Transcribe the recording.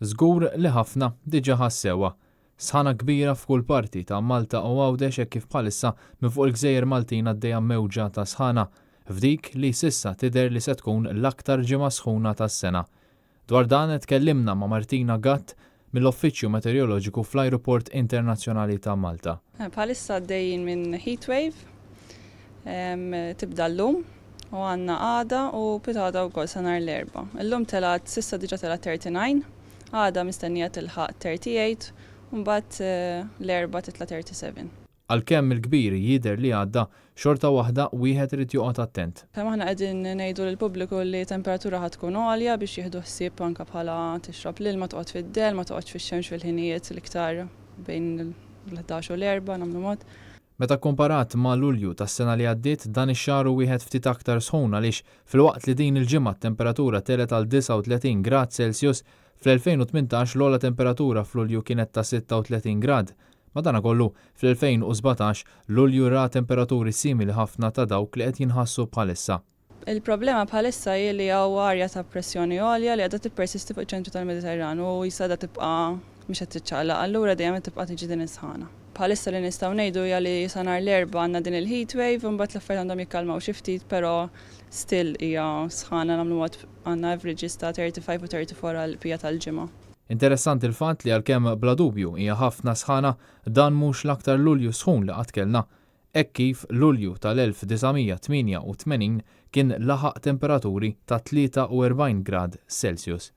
Żgur li ħafna diġà ħassewha. Sħana kbira f'kull parti ta' Malta u Għawdex hekk kif bħalissa minn fuq il-gżejjer Maltin għaddejja mewġa ta' sħana, f'dik li s'issa tidher li se tkun l-aktar ġimgħa sħuna tas-sena. Dwar dan tkellimna ma' Martina Gatt mill-Uffiċċju Meteoroloġiku fl-Ajruport Internazzjonali ta' Malta. Bħalissa għaddejjin minn heat wave, tibda llum u għandna għada u pitgħada wkoll sa nhar l-Erbgħa. Illum telgħet, s'issa diġà telgħet 39, għada mistennija tilħaq 38 u mbagħad l-Erbgħa titla' 37. Għalkemm il-kbir jidher li għadda, xorta waħda wieħed irid joqgħod attent. Kemm aħna qegħdin ngħidu lill-pubbliku li temperatura ħa tkun għolja biex jieħdu ħsieb anke bħala tixrob l-ilma, toqgħod fid-dell, ma toqgħodx fix-xemx fil-ħinijiet l-iktar bejn l-11 u l-erbgħa nagħmlu mod. Meta kkomparat ma' Lulju tas-sena li għaddiet, dan ix-xahar hu wieħed ftit aktar sħun għaliex filwaqt li din il-ġimgħa t-temperatura telgħet għal 39 grad Celsius, fl-2018 l-ogħla temperatura f'Lulju kienet ta' 36 grad. Madankollu, fl-2017, Lulju ra temperaturi simili ħafna ta' dawk li qed jinħassu bħalissa. Il-problema bħalissa hi li hawn arja ta' pressjoni għolja li qiegħda tippersisti fuq iċ-ċentru tal-Mediterran u qisha qiegħda tibqa' mhix qed tiċċaqlaq, allura dejjem qed tibqa' tiġi din is-sħana. Bħalissa li nistgħu ngħidu hija li sa nhar l-Erbgħa għandna din il-heat wave u mbagħad l-affarijiet għandhom jikkalmaw xi ftit però still hija sħana nagħmlu mod għandna averages ta' 35 u 34 għall-bqija tal-ġimgħa. Interessanti l-fatt li għalkemm bla dubju hija ħafna sħana, dan mhux l-aktar Lulju sħun li qatt kellna, hekk kif Lulju tal-1988 kien laħaq temperaturi ta' 43 grad Celsius.